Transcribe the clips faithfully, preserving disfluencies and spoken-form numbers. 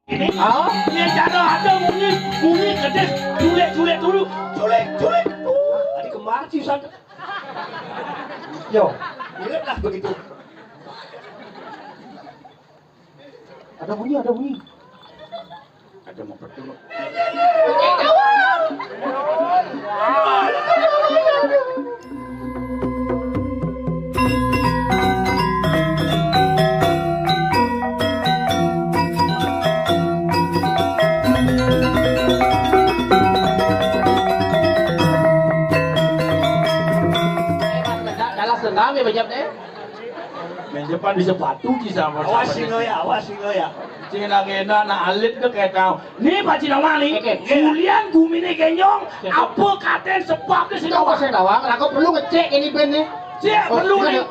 Ini, ah? Ini cara ada bunyi, bunyi kedis, culik, culik dulu, culik, culik. Tadi kembar sih, San. Yo, mirip lah begitu. Ada bunyi, ada bunyi. Ada mau betul. Dalam senam ya, Bang Jam, eh? Main depan bisa batu ki sama. Awas sih lo ya, awas sih lo ya. Cina ngena na alit deh kayak tau. Nih Pak Cina Mali, oke. Julian gumine kenyong, apa katen sebabnya sih? Coba saya tawang, aku perlu ngecek ini band nih. Cek, oh, perlu nih.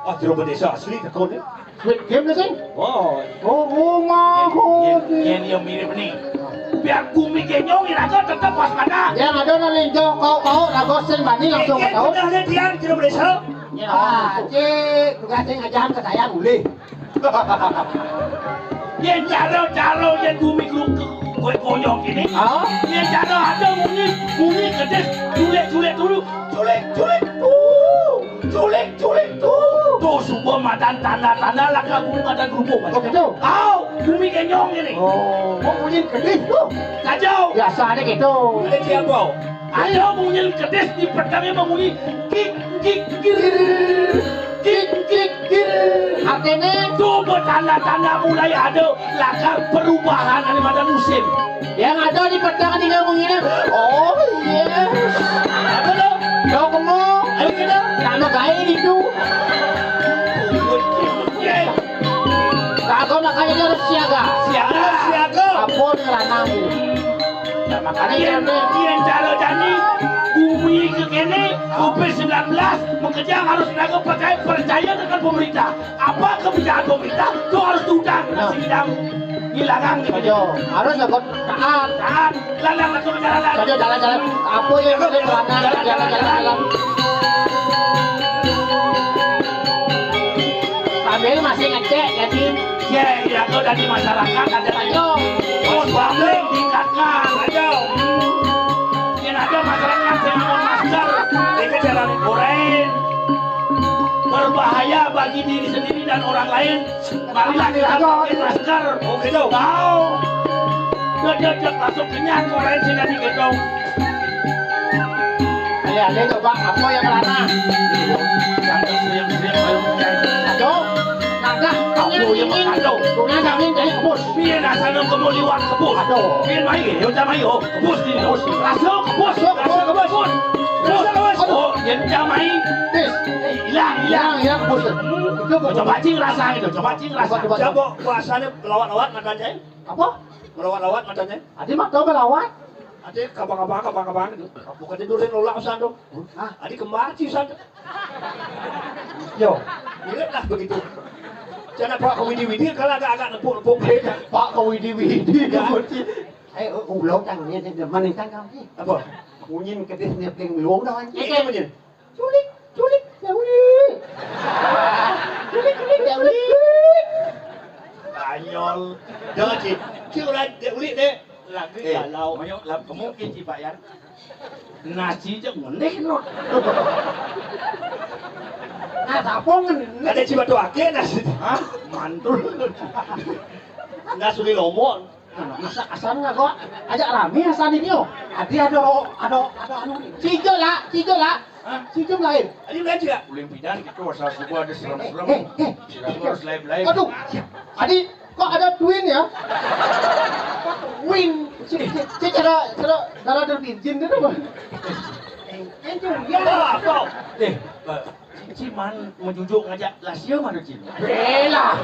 Wah, jero bendesa asli tekon nih. Squid Game nih sih. Oh. Oh, oh, mah, oh, yen, yen yang mirip nih. Biar gumi kenyong, iraga tetap waspada. Yang ada nanti jauh kau kau rago sing bani langsung kau. Udah lihat dia jero bendesa. Ya, cek, tugas sing ajaran ke saya boleh. Yen caro-caro yen bumi ku kowe konyong kene. Hah? Yen caro ada muni, muni kedis, culik-culik dulu. Culik, culik, tuh. Culik, culik, tuh. Tuh, subuh madan tanda-tanda lah, aku madan kerupuk. Oh, gitu? Au, bumi kenyong ini. Oh, mau muni kedis tuh. Kacau. Biasa ada gitu. Ada siapa? Ada bunyi kedis di pedangnya, bunyi kik, kik, kir, kik, kik, kir. Artinya? Tuh, tanda-tanda mulai ada lakar perubahan ane pada musim. Yang ada di pedang tinggal bunyinya, oh, yes. Apa tuh? Yo, kamu. Ayo kita. Nama gawe itu. Kagak, makanya dia harus siaga. Siaga, siaga. Apa ngeranang gitu? Nah, makanya yen, yen calo jani bumi ke kene, covid sembilan belas, makanya harus naga pakai percaya dengan pemerintah. Apa kebijakan pemerintah, itu harus diundang. Nah. Sidang ngilangan gitu. Ayo, harus dapat taat. Taat, lalang langsung jalan. Ayo, jalan-jalan. Apa yang ada jalan, jalan, jalan, jalan. Sambil masih ngecek, jadi. Ya, iya, kalau dari masyarakat ada. Ayo. Oh, bangga, tingkatkan. Ayo. Yang ada masyarakat yang mau masker, ini jalan goreng. Berbahaya bagi diri sendiri dan orang lain. Marilah kita pakai masker. Oh, gitu. Tahu. Dia, dia, dia masuk kenyang, goreng sini di gedung. Ayo, ayo, coba, apa yang merana? Yang serius-serius, ayo, ayo. Aduh, nada, aku yang dingin. Aduh. Dunia dingin, jadi kebus. Piye rasane kemu liwat kebus? Aduh. Piye mai, yo, jam ayo, kebus di kebus. Masuk, kebus, masuk, kebus, kebus. Kebus. Masuk, kebus. Oh, yen jam ai. Bis. Hilang, hilang. Hilang, hilang, kebus. Itu kebus. Coba cing rasa gitu, coba cing rasa. Coba, coba. Coba, rasane lawat-lawat matanya. Apa? Lawat-lawat matanya. Adi mah tau melawat. Adi kabang-kabang, kabang-kabang gitu. Bukan tidurin lolak usan tuh. Hah? Adi kembar sih usan tuh. Yo, mirip lah begitu. Jangan Pak Kewidi-widi kalau agak-agak nepuk-nepuk beda. Pak Kewidi-widi. Ya. Eh, ulo kan ini demen kan kamu. Apa? Munyin kedis nepling luang dah kan. Iya, munyin. Culik, culik, ya ulik. Culik, culik, ya ulik. Spanyol. Jangan, Cik. Cik, orang dia ulik deh. Lagi galau. Ayo, lah, mungkin, Cik, Pak Yan. Nasi je ngenih, no. Nah, siapa ngenih? Ada Cik Batu Akeh nasi. Hah? Mantul. Nasi di Lombok. Nah, masa asal nggak kok? Ajak rame asal ini, oh. Adi ada ro-, ada, ada anu. Cijo lah, cijo lah. Hah? Cijo lain. Adi lain juga. Uling pidan gitu, asal subuh ada serem-serem. Eh, eh, eh. Tidak harus lain-lain. Aduh, Adi, kok ada twin ya? Twin. Si, si, si cara, cara, cara terbinjin itu apa? Eh, itu ya. Apa? Eh, eh, Ciman menjujuk ngajak Lasio mana, Cin? Bela.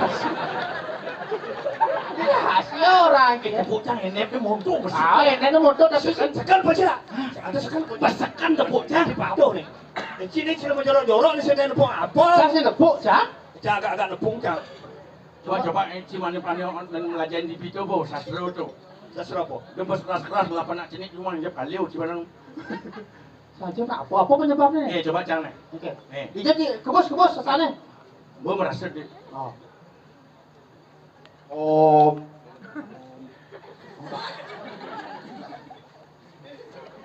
Lasio orang. Eh, tepuk tangan, enep dia montok besi. Ah, enep dia montok, tapi sekan, sekan baca. Hah? Ada sekan baca. Sekan tepuk tangan. Di Pado nih. Eh, Cin, ini Cin mau jorok-jorok nih, saya nepuk apa? Saya sih nepuk, Cak. Cak, agak-agak nepuk, Cak. Coba, coba, eh, Ciman ini pandai orang dan ngelajain di Pito, bo, sastra tuh. Sastra apa? Dia pas keras-keras, ngelapan nak cinik, cuma dia paleo, Ciman. Saja nak apa, apa penyebabnya? Eh, coba cang nih. Oke. Eh. Ija di kebus, kebus sana. Gua merasa di. Oh. Om.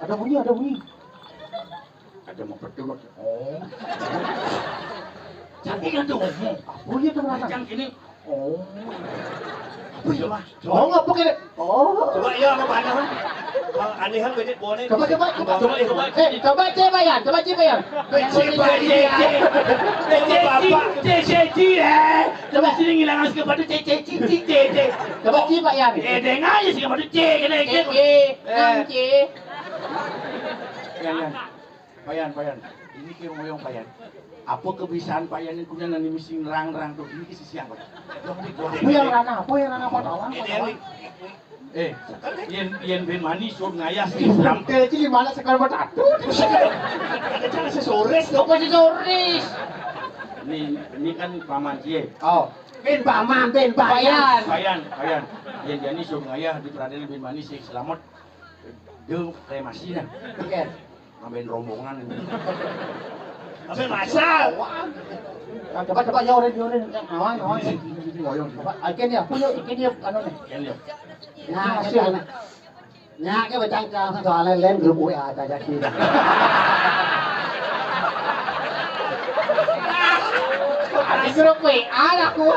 Ada bunyi, ada bunyi. Ada mau betul. Oh. Cantik kan tuh ngomong. Apa ya tuh rasa? Yang ini. Oh. Apa ya, Mas? Oh, ngapa kene? Oh. Coba ya, apa mana, Mas? Anehan banyak boleh. Coba, coba, coba. Coba, coba. Eh, coba cek, Bayan. Coba cek, Bayan. Cek, Bayan. Cek, cek, cek, cek, cek, eh. Coba sini ngilang as kepadu, cek, cek, cek, cek, cek, cek. Coba cek, Bayan. Eh, dengar aja sih kepadu, cek, kena, cek. Cek, cek. Nang, cek. Ya, ya. Payan, Payan. Ini ke ngoyong, Payan. Apa kebiasaan Payan yang punya nani mesti nerang-nerang tuh? Ini ke sisi apa? Apa yang rana? Apa yang rana? Apa tawang? Ini, ini. Eh, yen, yen ben mani sur ngayas Islam. Teh, cili malah sekali buat atu. Ada cara sesoris dong. Apa sesoris? Ini, ini kan paman cie. Oh, ben paman, ben payan. Payan, Payan. Yen jani sur ngayah di peradilan ben mani sih selamat. Dia kremasi dah. Iya. Ngambil rombongan ini. Tapi masal. Nah, coba, coba, ya, urin, ya, urin. Awan, awan. Ini, ini, ini, ini, ini. Coba, ikan ya, aku yuk, ikan yuk, anu nih. Ikan yuk. Nah, itu anak. Nya ke bacang ke soalnya lain grup W A aja sih. Ada grup W A aku.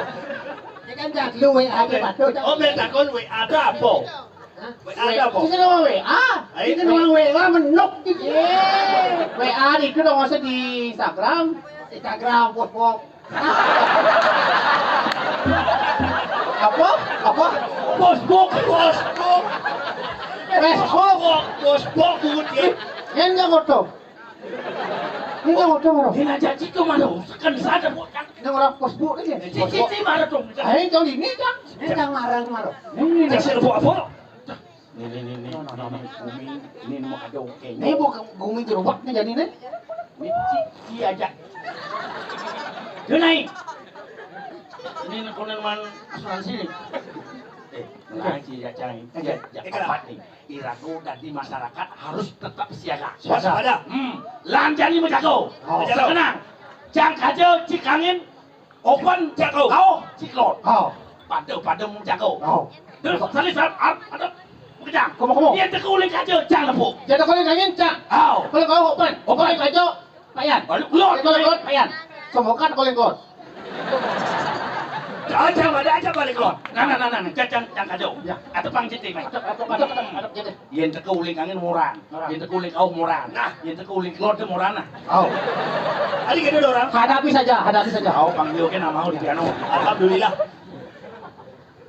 Ini kan jadlu W A di Batu. Oh, minta kon W A ada apa? Hah? W A ada apa? Ini nama W A. Ayo, ini nama W A menuk. W A itu dong, masa di Instagram. Instagram, Facebook. Apa? Apa? Bosbok, bosbok. Bosbok, bosbok, bosbok. Ini nggak foto. Ini nggak foto, bro. Ini aja cik tuh mana? Kan sadar, bocah. Ini orang Facebook ini. Cik, cik, cik, mana tuh? Ayo, tahun ini, Cang. Ini yang marah, marah. Ini, ini. Cek, cek, apa, apa? Nih, nih, nih, nih. No, no, no, no. Nih, gumi, ini mau ada oke. Nih, bukan gumi gerobak nih jadi nih. Nih, ci, ci aja. Dia naik. Ini konon man asuransi nih. Eh, nah, ci aja nih. Ci aja. Ci aja. Irago dadi masyarakat harus tetap siaga. Waspada. Hmm. Lan jani menjago. Oh. Menjago. Tenang. Jang kaja cik angin. Open jago. Kau ciklon. Kau. Pada-pada menjago. Kau. Terus salis ap ap ada mengejar. Kamu, kamu. Dia tekuling kaja, jang lepuk. Dia tekuling angin, jang. Kau. Kalau kau open, open kaja, payan. Balik keluar. Kalau keluar, payan. Semua kan kalau keluar. Aja, ada aja balik keluar. Nah, nah, nah, nah, nah. Jang, jang, jang kaja. Ya. Ada pang citi, mai. Ada, ada, ada, ada, ada, ada. Yen teka uling angin moran. Moran. Yen teka uling kauh moran. Nah, yen teka uling kelod moran nah. Au. Tadi gitu orang. Hadapi saja, hadapi saja. Au, panggil ke nama di piano. Alhamdulillah.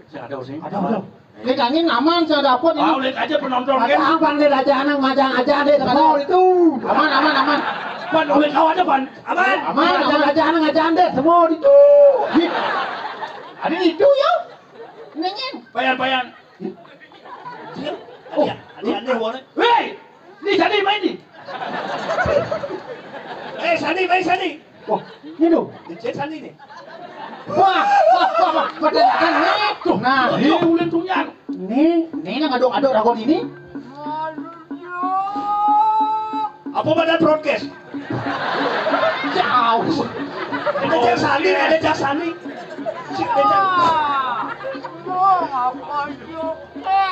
Saya ada sih. Ada, ada. Uling angin aman, saya dapat ini. Ah, uling aja penonton kan. Ada apa nih, raja anak majang aja deh. Oh, itu. Aman, aman, aman. Pan, uling kau ada, Pan. Aman. Aman, aman. Raja anak aja deh, semua itu. Ada itu ya. Nengin. Payan, payan. Oh, aneh, aneh, aneh, warna. Hei, ni Sani main ni. Eh, Sani, main Sani. Wah, ini tu. Cek Sani ni. Wah, wah, wah, wah, pada kan itu. Nah, ni ulen tunyan. Ni, ni nak aduk-aduk ragon ini. Apa badan broadcast? Jauh. Ada Cak Sani, ada Cak Sani. Cik, ada Cak. Wah, ngapa juga?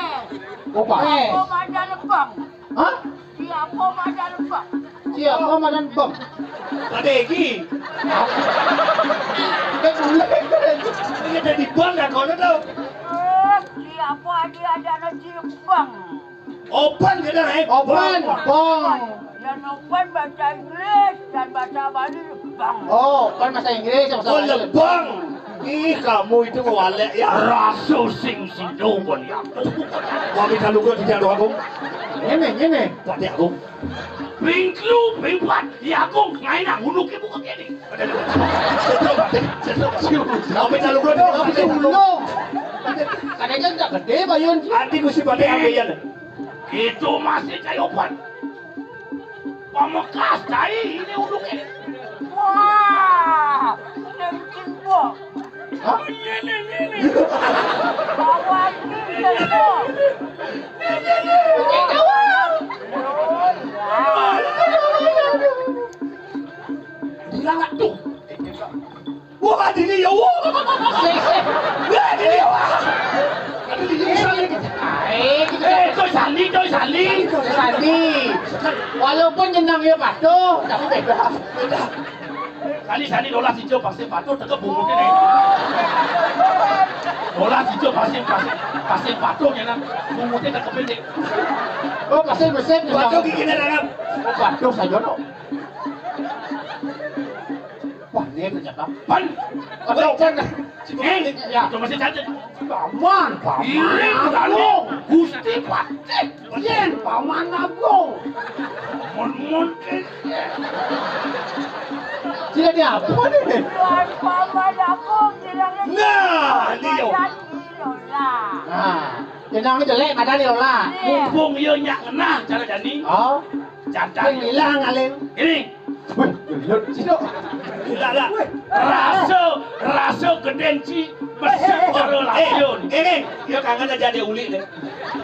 Opa. Eh. Apa badan bang? Hah? Siapa badan bang? Siapa badan bang? Pak Degi. Kan mulai kan. Ini ada di bang dah kau tahu. Eh, siapa dia ada anak bang? Open kita naik. Open, bang. Dan open bahasa Inggris dan bahasa Bali, bang. Oh, kan bahasa Inggris, bahasa Bali. Oh, lebang. Ih, kamu itu ngewalek ya. Rasu sing sido beliau. Kami kalau gua tidak doa aku. Ini, ini. Tadi aku. Pingklu, pingpat, ya aku ngain aku nuki buka kini. Kami kalau gua tidak doa aku. Kadang tak gede bayun. Nanti ku si batik ambil ya. Itu masih kayu pan. Pamekas cai ini uduk ini. Wah, kencing, Bo. Hah? Ini, ini, ini. Bawa kencing, Bo. Bilang nggak tuh? Wah, dini ya, wah. Wah, dini ya, wah. Walaupun jeneng ya patuh, tapi beda. Beda. Kali sani dolah sija pasir patuh, tegep bunguté né. Dolah sija pasir, pasir, pasir patuh nyan, bunguté tegep pendek. Oh, pasir besar. Patuh giginé dalam. Oh, patuh saja no. Wah, ini kerja apa? Pan. Patuh kan. Eh, ya, itu masih cantik. Paman, Paman Agung. Gusti Patih. Yén Paman Agung. Mon-mon kéné. Tidak ada apa nih? Tuan Paman Agung, tidak ada. Nah, ini yo. Nah, jenengé jelék, madan Lola. Mumpung yo nyak ngenah cara jani. Oh. Jantan. Sing ilang aling. Ini. Wih, gelut sih, Dok. Lah, lah. Rasa, rasa gedén ci besar cara langsung. Eh, eh, eh, dia kangen aja ada uli deh.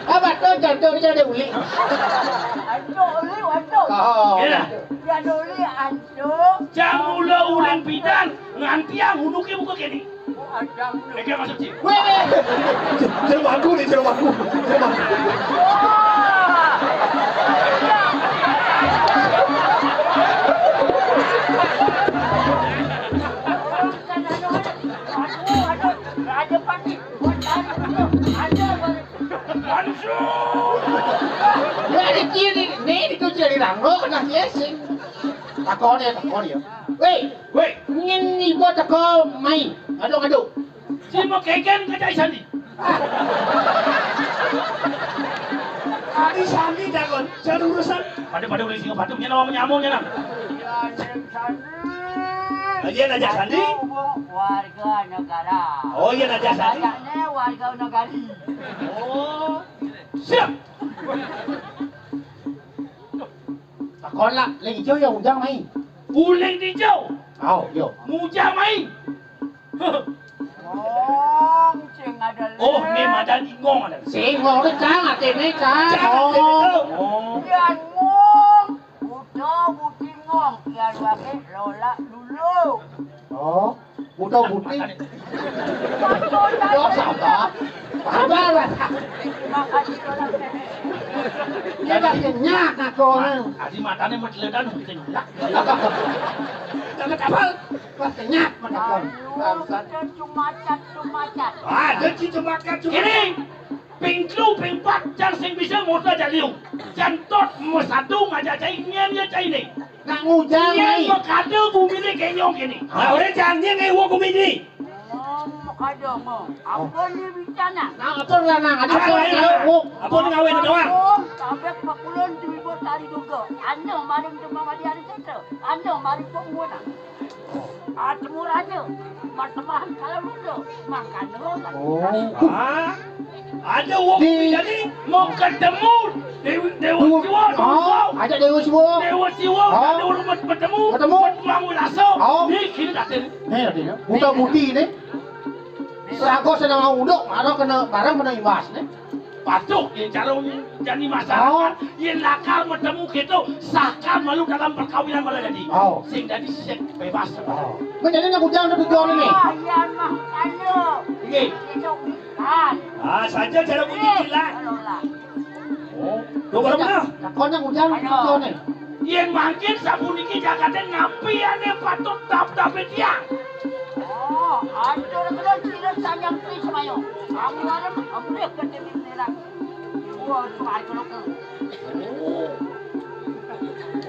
Apa tuh jantung aja ada uli? Aduh, uli, waduh. Oh. Iya. Dia ada uli, aduh. Jam mula uling pidan, ngantiang unuké buka kéné. Mega masuk, Ci. Wéh, wéh. Jero bangku nih, jero bangku. Jero bangku. Wéh, ini, ini, ini dikunci dari Ranggo, nah, iya sih. Takon ya, takon ya. Wéh, wéh. Nyén ibu teko mai. Aduh, aduh. Si mau keken ke Cai Sandi. Adi Sandi takon, saya urusan. Pada-pada udah singa patung, nyana mau nyamuk nyana. Iya, Raja Sandi. Warga negara. Oh, iya, Raja Sandi. Rajaknya warga negari. Oh. Siap. Takon lah, lagi jauh ya ujang mai. Uling dijau. Au, yo. Mujang mai. Oh, sing ada. Oh, né madan ingong ada. Sing ngong cang aténé cang. Cang aténé. Oh. Yan ngong. Buta buti ngong. Yan waké Lola dulu. Oh, buta buti. Yo sabar. Sabar lah. Makasih Lola. Dia dah kenyang aku. Adi matané menceledan kita nyulak. Jangan kapal. Wah, kenyat, Pak Dukun. Aduh, bangsat. Ada cumacat, cumacat. Ada ci cumacat, cumacat. Ini, ping telu, ping pat, jan sing bisa ngota jaliu. Jan tot mesatu ngajak cai, nyén ya cai né. Nak ngujang, nyén mai. Makada guminé kenyong kéné. Ah, orang jan nyén ngewa guminé. Oh, makada, mo. Apa ni rencana? Nah, apa lah, nah, ada apa, apa, apa, apa ni ngawin doang? Sampai pakulon di ibu tari juga. Anda maring demam di hari itu. Anda maring pembunuh. Atemu raja, matemahan kalau muda, makan rotan. Oh. Ah, ada wong di jadi mau ketemu Dewi, Dewa Siwa, ah, ada Dewa Siwa. Dewa Siwa, ah, ada orang bertemu, ketemu. Bertemu rasa. Oh. Ni kini datang. Ni datang. Buta buti ni. Serago senang uduk, ada kena barang kena imbas ni. Patuh, yén cara jani masyarakat, oh, yén lakar matemu kéto, sakar malu dalam perkawinan malah jadi. Oh. Sing dadi sing bébas. Oh. Menjadi nak ujang tu tujuan ini. Ah, iya mah, ayo. Inggih. Itu ikan. Ah, saja cara bunyi kilat. Kalau lah. Oh, tuh kalau mana? Takon nak ujang tu tujuan ini. Yén mangkin sapuniki jagaté napi ané patut tap-tapé tiang? Oh, atur kena sira sanyang Tri Semaya. Kamu arep amrih ke Dewi Nerang. Wah, tuh aja lo ke. Oh.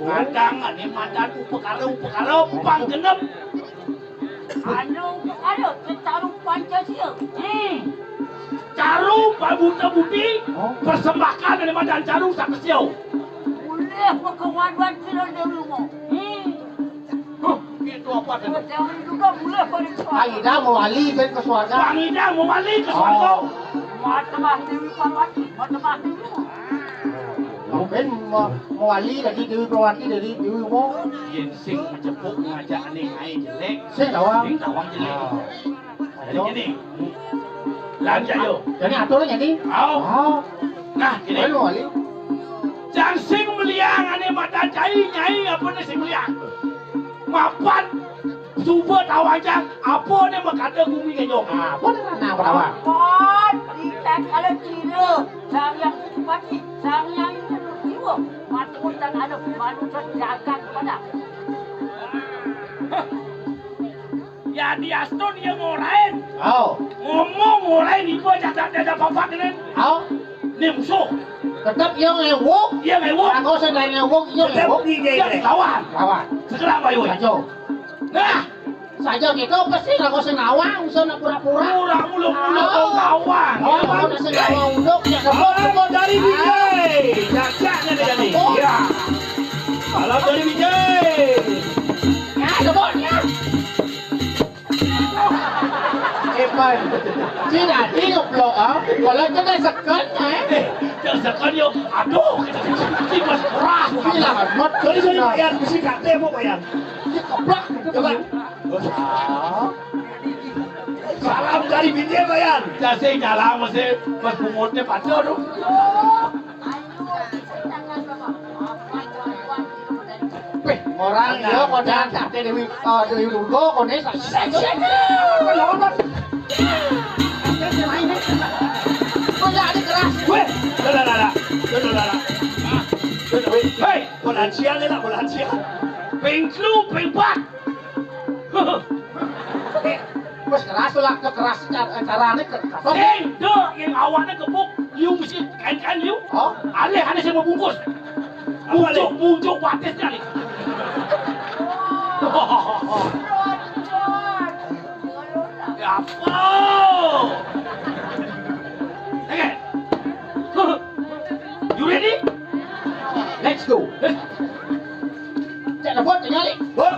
Kadang ané madan upakara-upakara pang genep. Anu, anu, Citarum Pancasila. Hmm. Caru pabuta budi, oh, persembahan dari madan caru sakesio. Boleh pakawaduan sira di rumah. Hmm. Huh, gitu apa tuh? Betul juga boleh pada suara. Aida mau wali ben ke suarga. Bang Ida mau wali ke suarga. Oh. Mata mati Parwati, mata mati. Mungkin mau, mau wali dari Dewi Parwati, dari Dewi Wong. Yén sing ngejepuk ngajak ané ngaé jelék. Sing tawang. Sing tawang jelék. Ah. Jadi gini. Lanjut yo. Jadi atur jadi. Au. Ah. Nah, gini. Ayo, wali. Jang sing meliang ané mata cai nyai apa né sing meliang? Mapan suba tawang jang apa né makada gumi kenyong. Apa né tanah berapa? Mapan, kita kalau cina, sang yang pati, sang yang itu jiwa, mati pun tak ada. Anu, terus jagat pada. Hah. Yadiastun ieu ngorain. Oh. Ngomong ngorain ieu jagat-jagat papat ini. Oh. Ini musuh. Tetep ieu ngewuk. Ieu ngewuk. Lagu sedang ngewuk, ieu tetep ngewuk. Dia dilawan. Lawan. Segera, Bayu. Kacau. Nah, saja gitu pasti lagu sing ngawang, bisa pura-pura. Pura mulu-mulu. Oh. Ngawang. Oh, lagu sing ngawang untuk ya. Salam dari D J. Cacaknya dia nih. Oh. Ya. Salam dari D J. Ya, deboknya. Epan. Cina, tiup lo, ah. Kalau kita seken, eh. Eh, yang seken yo. Aduh, kita seken. Ini mas keras. Gila, mat. Sorry, sorry, Pak Yan. Mesti kate, Bu, Pak Yan. Ini keplak, gitu, coba. Ah. Salam dari bini, Pak Yan. Ya, saya nyala, masih, mas bungutnya pada, aduh. Peh, orang dia kode ada, ada Dewi, eh, Dewi Lugo, kode sa-, sek, sek, sek, lawan, Mas. Kode ada keras. Weh, dah, dah, dah, dah. Dah, dah, dah, dah. Ah, dah, dah, weh. Hei, bola sia ni lah, bola sia. Pengklu, pengpat. Wes keras lah, keras cara, carane keras. Sing, dek, yang awaknya gebuk, you mesti kain-kain you. Oh? Alih, alih saya mau bungkus. Apa, Lek? Muncuk, muncuk batisnya nih. Ya apa? Oke. You ready? Let's go. Cek dapat tinggal. Bom.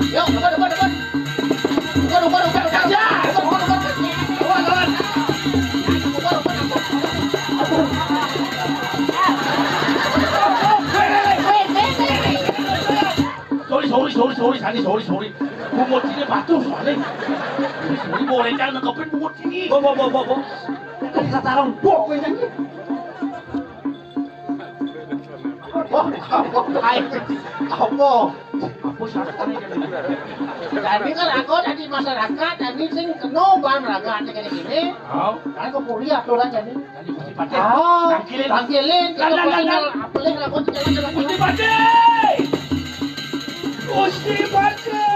Yo, dapat, dapat, dapat. Bukan, bukan, bukan, bukan. Ya. Bukan, bukan, bukan. Bukan, bukan. Bukan, bukan, bukan. Sorry, sorry, sorry, sorry, Sani, sorry, sorry. Bungut sini patuh soalnya. Sorry, sorry, boleh jangan nangkepin bungut sini. Bo, bo, bo, bo, bo. Tadi satarang bok gue nyanyi. Wah, apa? Apa? Apa syaratnya? Jadi kan aku tadi masyarakat, tadi sing kena ban raga, tadi kayak gini. Oh. Kan aku kuliah tuh kan, jadi. Tadi Gusti Patih. Oh, tangkilin. Tangkilin, kita Lan, lan, lan, personal, lan. Apelin, aku tidak jelas. Gusti Patih! Gusti Patih!